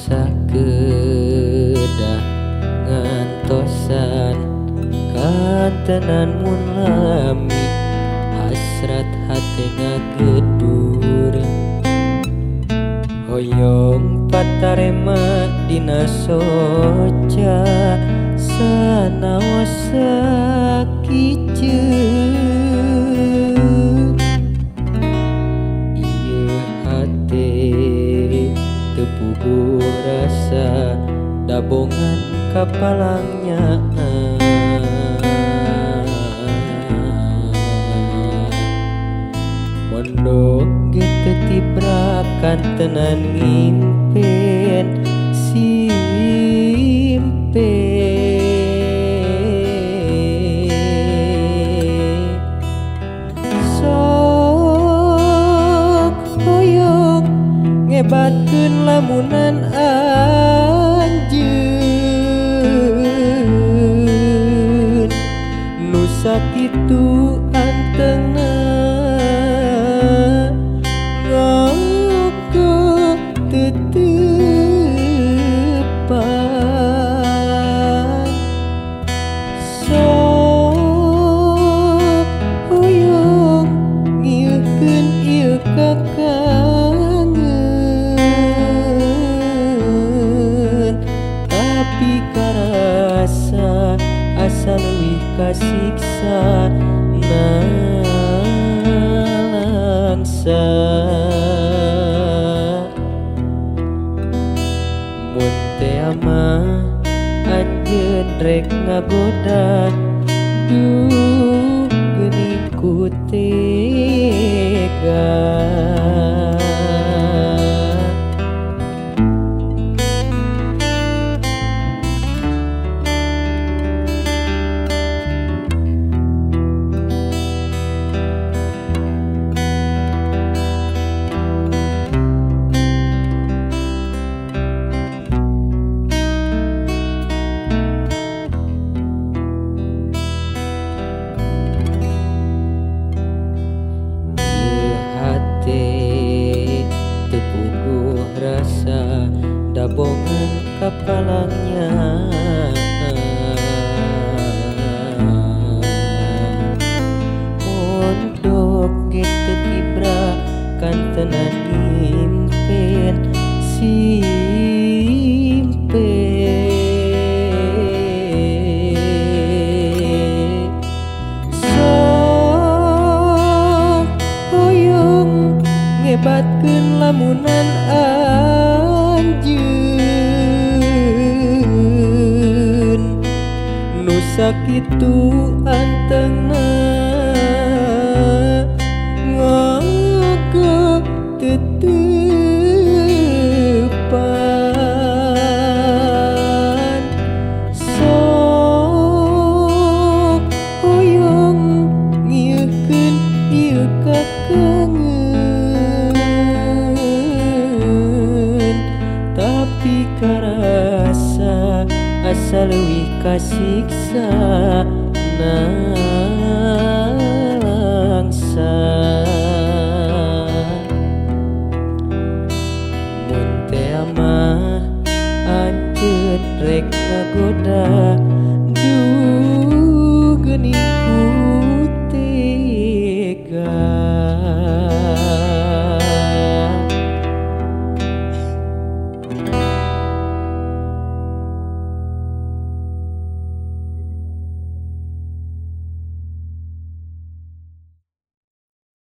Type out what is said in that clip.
Rasa kedah ngantosan kantenan mun lami hasrat hate ngagedur hoyong patarema dina soca sanaos sakiceuk ieu hate teu puguh rasa dabongan kapalangnya. Mondok ge teu tibrakan tenan ngimpen simpe. Sok hoyong ngebatkeun lamunan anjeun nu sakitu antengna ngoko tetepan. Sok hoyong ngieukeun ieu kakangen tapi karasa asa leuwih kasiksa nalangsa. Mun teh mah anjeun rek ngagoda duh geuning ku tega. Rasa dabongan kapalangnya mondok ge teu tibrakan tenan ngimpen simpe. Sok hoyong ngebatkeun lamunan anjeun nu sakitu antengna ngoko tetepan. Sok hoyong ngieukeun ieu kakangen tapi karasa asa leuwih kasiksa nalangsa. Mun teh mah anjeun rek ngagoda.